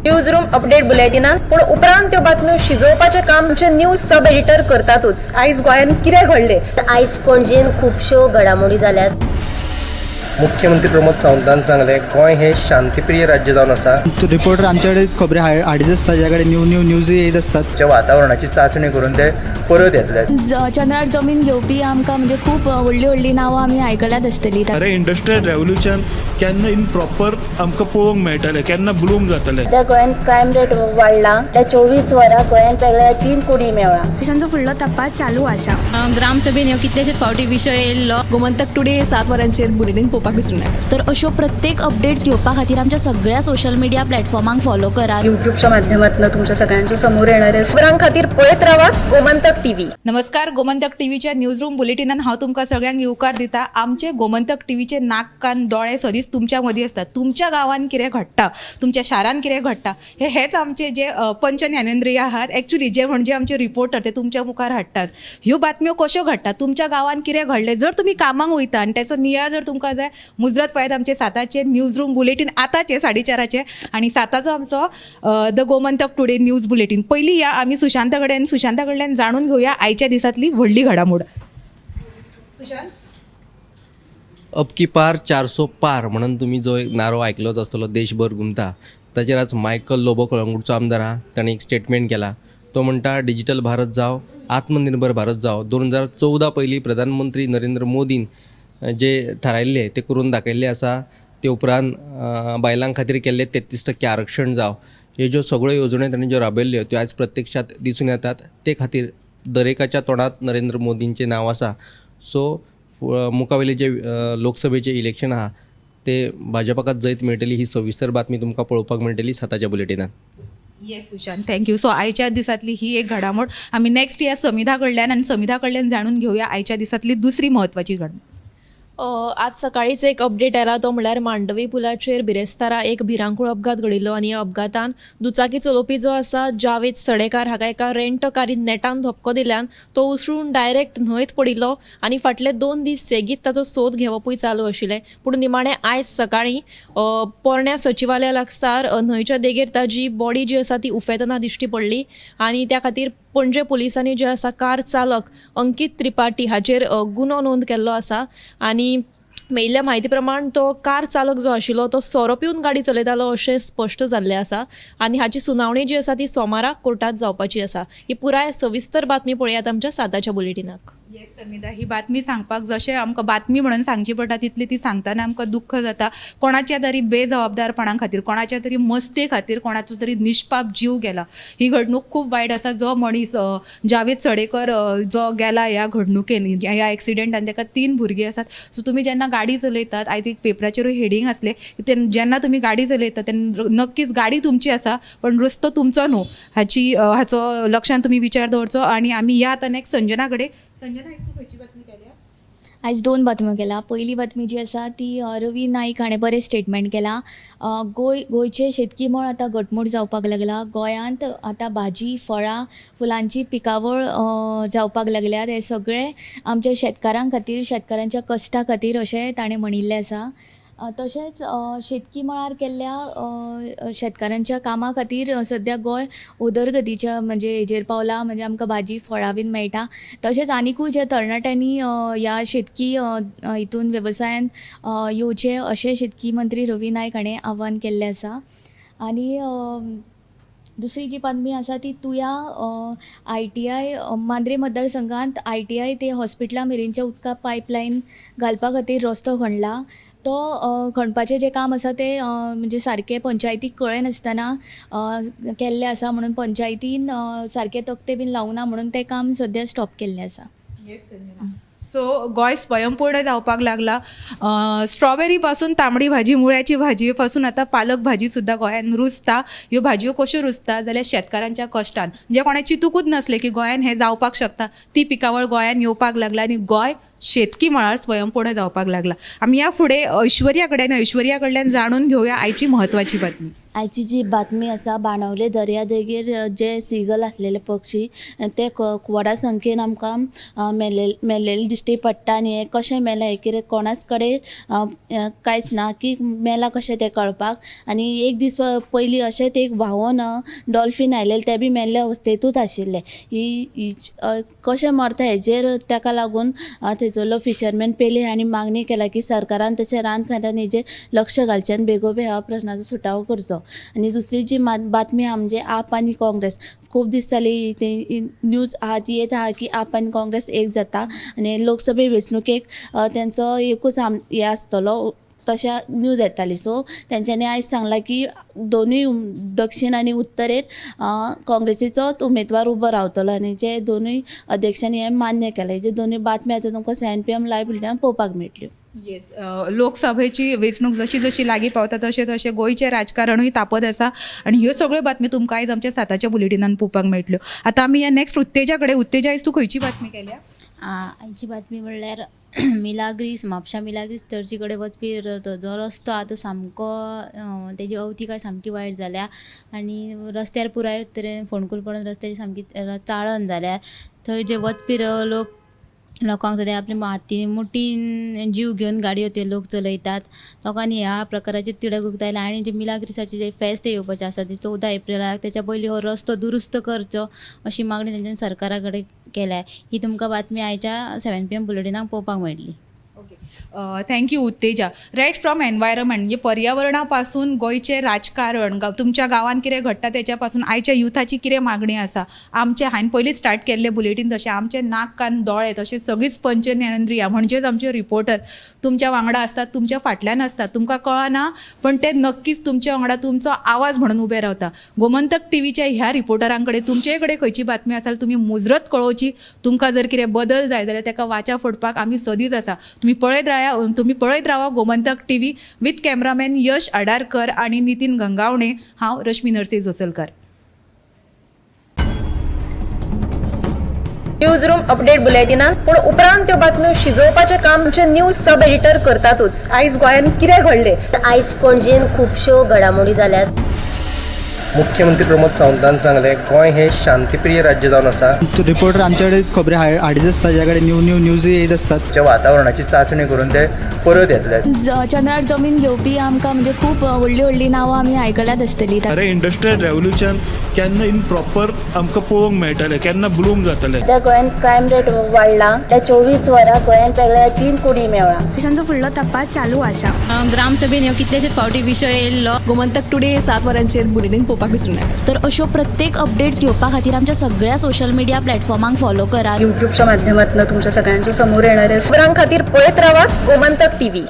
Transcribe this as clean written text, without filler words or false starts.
News room update बुलेटिनान. पूण उपरांत त्यो बातम्यो शिजोवपाचें काम आमचे न्यूज सब एडिटर करतातूच. आयज गोंयांत कितें घडलें? आयज पणजेन खुबश्यो घडामोडी जाल्यात. मुख्यमंत्री प्रमोद सावंतान सांगलें, गोंय हें शांतीप्रिय राज्य जावन आसा. रिपोर्टर आमच्याकडे खबरी हाडीत आसता, ज्या कडेन न्यू न्यू न्यूज येत आसतात. च्या वातावरणाची चांचणी करून ते परत येतले. चंद्रार जमीन घेवपी आमकां म्हणजे खूब व्हडलीं व्हडलीं नांवां आमी आयकल्यात आसतलीं. खरें इंडस्ट्रियल रेवोल्युशन केन्ना इन प्रॉपर आमकां पळोवंक मेळटलें, केन्ना ब्लूम जातलें? सध्या गोंयांत क्रायम रेट वाडला. त्या 24 वरां गोंयांत वेगवेगळ्या 3 कुडी मेवळा. तांचो फुडलो तपास चालू आसा. ग्रामसभेन ह्यो कितलेशेच फावटी विशय येयल्लो. गोमंतक टुडे 7 वरांचेर बुलेटीन पळोवपाक विसरूं नाका. तर अश्यो प्रत्येक अपडेट्स घेवपा खातीर आमच्या सगळ्या सोशल मिडिया प्लॅटफॉर्मांक फॉलो करात. युट्यूबच्या माध्यमातून तुमच्या सगळ्यांच्या समोर येणार आहे. खबरां खातीर पळयत रावात गोमंतक टीव्ही. नमस्कार, गोमंतक टीव्हीच्या न्यूज रूम बुलेटिनान हांव तुमकां सगळ्यांक येवकार दिता. आमचे गोमंतक टीव्हीचे नाक कान दोळे सदींच तुमच्या मदीं आसतात. तुमच्या गांवांत कितें घडटा, तुमच्या शारांत कितें घडटा, हे हेच आमचे जे पंच ज्ञानेंद्रिय आहात, एक्चुली जे म्हणजे आमचे रिपोर्टर, ते तुमच्या मुखार हाडटात. ह्यो बातम्यो कश्यो घडटा, तुमच्या गांवांत कितें घडलें, जर तुमी कामाक वयता आनी तेचो नियाळ जर तुमकां जाय, मुजरत पळयात आमचे 7चें न्यूज रूम बुलेटीन आतांचें 4:30चें आनी 7चो आमचो the Gomantak today news bulletin. पयलीं या आमी सुशांता कडेन, सुशांता कडल्यान जाणून घेवया आयच्या दिसांतली व्हडली घडामोड. सुशांत. अब की पार 400 पार म्हणून तुमी जो एक नारो आयकलोच आसतलो, देशभर घुमता. ताचेर आज मायकल लोबो, कळंगूटचो आमदार आहा, ताणें एक स्टेटमेंट केला. तो म्हणटा, डिजिटल भारत जावं, आत्मनिर्भर भारत जावं, 2014 पयलीं प्रधानमंत्री नरेंद्र मोदीन जे थारायल्लें तें करून दाखयल्लें आसा. ते उपरांत बायलां खातीर केल्लें 33% आरक्षण जावं, ह्यो ज्यो सगळ्यो येवजण्यो तांणी ज्यो राबयल्ल्यो त्यो आयज प्रत्यक्षांत दिसून येतात. ते खातीर दरेकाच्या तोंडांत नरेंद्र मोदींचें नांव आसा. सो मुखावयले जे लोकसभेचे इलेक्शन आहा ते भाजपाकाच जैत मेळटली, ही सविस्तर बातमी तुमकां पळोवपाक मेळटली 7च्या बुलेटिनात. येस सुशांत, thank you. So आयच्या दिसांतली ही एक घडामोड. आमी नेक्स्ट या समिधा कडल्यान आनी समिधा कडल्यान जाणून घेवया आयच्या दिसांतली दुसरी म्हत्वाची घडणूक. आज सकाळीच एक अपडेट आयला, तो म्हणल्यार मांडवी पुलाचेर बिरेस्तारा एक भिरांकूळ अपघात घडिल्लो आनी ह्या अपघातान दुचाकी चलोवपी जो आसा जावेद सडेकार हाका एका रेंट कारीन नेटान धपको दिल्यान तो उसळून डायरेक्ट न्हंयत पडिल्लो आनी फाटले 2 दीस सेगीत ताचो सोद घेवपूय चालू आशिल्लें. पूण निमाणें आयज सकाळीं पोरण्या सचिवालया लागसार न्हंयच्या देगेर ताजी बॉडी जी आसा ती उफेतना दिश्टी पडली आनी त्या खातीर पणजे पुलिसांनी जे आसा कार चालक अंकीत त्रिपाठी हाचेर गुन्यांव नोंद केल्लो आसा. आनी मेळिल्ल्या म्हायती प्रमाण तो कार चालक जो आशिल्लो तो सोरो पिवन गाडी चलयतालो अशें स्पश्ट जाल्लें आसा आनी हाची सुनावणी जी आसा ती सोमाराक कोर्टात जावपाची आसा. ही पुराय सविस्तर बातमी पळयात आमच्या 7च्या बुलेटिनाक. येस समिधा, ही बातमी सांगपाक जशें आमकां बातमी म्हणून सांगची पडटा तितली ती सांगतना आमकां दुख्ख जाता. कोणाच्या तरी बेजबाबदारपणा खातीर, कोणाच्या तरी मस्ते खातीर कोणाचो तरी निष्पाप जीव गेला. ही घडणूक खूब वायट आसा. जो मनीस जावेद सडेकर जो गेला ह्या घडणुकेन, ह्या एक्सिडेंटान, ताका 3 भुरगीं आसात. सो तुमी जेन्ना गाडी चलयतात, आयज एक पेपराचेरूय हेडींग आसलें, जेन्ना तुमी गाडी चलयतात तेन्ना नक्कीच गाडी तुमची आसा पण रस्तो तुमचो न्हू, हाचो लक्षांत तुमी विचार दवरचो. आनी आमी या आतां नेक्स्ट संजना कडेन. संजना, आयज तूं खंयची बातमी केल्या? आयज 2 बातम्यो केला. पयली बातमी जी आसा ती रवी नायक हाणें बरें स्टेटमेंट केलां. गोंयचें शेतकी मळ आतां घटमूट जावपाक लागलां. गोंयांत आतां भाजी, फळां, फुलांची पिकावळ जावपाक लागल्या. हें सगळें आमच्या शेतकारां खातीर, शेतकारांच्या कश्टा खातीर अशें ताणें म्हणिल्लें आसा. तशेंच शेतकी मळार केल्ल्या शेतकारांच्या कामा खातीर सद्या गोंय उदरगतीच्या म्हणजे हेजेर पावला. म्हणजे आमकां भाजी फळां बीन मेळटा. तशेंच आनिकूय जे तरणाट्यांनी ह्या शेतकी हितून वेवसायान येवचें अशें शेतकी मंत्री रवी नायक हाणें आव्हान केल्लें आसा. आनी दुसरी जी बातमी आसा ती तुया ITI Mandrem मतदारसंघांत ITI ते हॉस्पिटला मेरेनच्या उदका पायपलायन घालपा खातीर रस्तो खणला. तो खणपाचें जें काम आसा तें म्हणजे सारकें पंचायतीक कळयनासतना केल्लें आसा म्हणून पंचायतीन सारके तकटे बीन लावूंक ना म्हणून तें काम सद्या स्टॉप केल्लें आसा. येस संजना. सो गोंय स्वयंपूर्ण जावपाक लागला. स्ट्रॉबेरी पासून तांबडी भाजी, मुळ्याची भाजी पासून आतां पालक भाजी सुद्दां गोंयान रुजता. ह्यो भाजयो कश्यो रुजता जाल्यार शेतकारांच्या कश्टान, जे कोणें चिंतुकूच नासलें की गोंयान हें जावपाक शकता, ती पिकावळ गोंयान येवपाक लागला आनी गोंय शेतकी मळार स्वयंपूर्ण जावपाक लागला. आमी ह्या फुडें ऐश्वर्या कडेन, ऐश्वर्या कडल्यान जाणून घेवया आयची म्हत्वाची बातमी. आयची जी बातमी आसा, बाणावले दर्यादेगेर जे सिगल आसलेले पक्षी ते व्हडा संख्येन आमकां मेल्लेले दिश्टी पडटा आनी हे कशें मेले हें कितें कोणाच कडेन कांयच ना की मेला कशें तें कळपाक. आनी एक दीस पयलीं अशेंच एक व्हांवोन डॉल्फीन आयलेलें, तें बी मेल्ले अवस्थेंतूच आशिल्लें. ही कशें मरता हेजेर ताका लागून थंयसरलो फिशरमॅन पेले हांणी मागणी केला की सरकारान तशें रान खात्यान हेजेर लक्ष घालचें आनी बेगोबेग ह्या प्रस्नाचो सुटावो करचो. आनी दुसरी जी बातमी आहा म्हणजे आप आनी काँग्रेस, खूब दीस जाली ती न्यूज आहा ती येत आहा की आप आनी काँग्रेस एक जाता आनी लोकसभे वेंचणुकेक तेंचो एकूच हें आसतलो तशें न्यूज येताली. सो तेंच्यांनी आयज सांगलां की दोनूय दक्षीण आनी उत्तरेक काँग्रेसीचोच उमेदवार उबो रावतलो आनी जे दोनूय अध्यक्षांनी हें मान्य केलें. हेज्यो दोनूय बातम्यो आतां तुमकां 7 PM live बुलेटिनान पळोवपाक मेळटल्यो. येस, लोकसभेची वेंचणूक जशी जशी लागीं पावता तशें तशें गोंयचें राजकारणूय तापत आसा आनी ह्यो सगळ्यो बातमी तुमकां आयज आमच्या साताच्या बुलेटिनान पळोवपाक मेळटल्यो. आतां आमी या नॅक्स्ट उत्तेजा कडेन. उत्तेजा, आयज तूं खंयची बातमी केल्या? आयची बातमी म्हणल्यार मिलाग्रीस, म्हापशा मिलाग्रीस चर्ची कडेन वचपी जो रस्तो आहा तो सामको तेजी अवतिकाय सामकी वायट जाल्या आनी रस्त्यार पुराय तरेन फोंडकूल पडून रस्त्याची सामकी चाळण जाल्या. थंय जे वचपी लोक लोकांक सद्या आपली हाती मुठीन जीव घेवन गाडयो ते लोक चलयतात. लोकांनी ह्या प्रकाराची तिडक उक्तायल्या आनी जे मिलाग्रिसाचे जे फेस्त येवपाचें आसा ते 14 एप्रिलाक, तेच्या पयलीं हो रस्तो दुरुस्त करचो अशी मागणी तेंच्यानी सरकारा कडेन केल्या. ही तुमकां बातमी आयच्या 7 PM बुलेटिनाक पळोवपाक मेळटली. Thank you Utteja. Right from environment म्हणजे पर्यावरणा पासून गोंयचें राजकारण, तुमच्या गांवांत कितें घडटा तेच्या पासून आयच्या युथाची कितें मागणी आसा, आमचे हांवें पयलींच स्टार्ट केल्लें बुलेटीन तशें आमचे नाक कान दोळे तशें सगळींच पंचज्ञानेंद्रियां म्हणजेच आमचे रिपोर्टर तुमच्या वांगडा आसतात, तुमच्या फाटल्यान आसतात. तुमकां कळना पण ते नक्कीच तुमच्या वांगडा तुमचो आवाज म्हणून उबे रावता. गोमंतक टीव्हीच्या ह्या रिपोर्टरां कडेन तुमचे कडेन खंयची बातमी आसा तुमी मुजरत कळोवची. तुमकां जर कितें बदल जाय जाल्यार ताका वाचा फोडपाक आमी सदींच आसा. तुमी पळयत रावा Gomantak TV with cameraman Yash Adarkar आनी नितीन गंगावणे. हांव Rashmi Narsing Josalkar. News room update बुलेटिनान पूण उपरांत त्यो बातम्यो शिजोवपाचें काम आमचे न्यूज सब एडिटर करतातूच. आयज गोंयांत कितें घडलें, आयज पणजेन खुबश्यो घडामोडी जाल्यात. मुख्यमंत्री प्रमोद सावंतान सांगलें, गोंय हें शांतीप्रिय राज्य जावन आसा. रिपोर्टर आमच्याकडे खबरी हाडीत आसता, ज्या कडेन न्यू न्यू न्यूजय येत आसतात. वातावरणाची चांचणी करून ते परत येतले. चंद्रार जमीन घेवपी आमकां म्हणजे खूब व्हडलीं व्हडलीं नांवां आमी आयकल्यात आसतलीं. अरे इंडस्ट्रियल रेवोल्युशन केन्ना इन प्रॉपर आमकां पळोवंक मेळटलें, केन्ना ब्लूम जातलें. सद्या गोंयांत क्रायम रेट वाडला. त्या 24 वरां गोंयांत वेगळ्या 3 कुडी मेळ्ळा. पोलिसांचो फुडलो तपास चालू आसा. ग्रामसभेन ह्यो कितलेशेच फावटी विशय येयल्लो. गोमंतक टुडे 7 वरांचेर बुलेटीन पळोवपाक विसरूं नाका. तर अश्यो प्रत्येक अपडेट्स घेवपा खातीर आमच्या सगळ्या सोशल मिडिया प्लॅटफॉर्मांक फॉलो करात. यूट्यूबच्या माध्यमातून तुमच्या सगळ्यांच्या समोर येणारे खबरां खातीर पळयत रावात गोमंतक टीव्ही.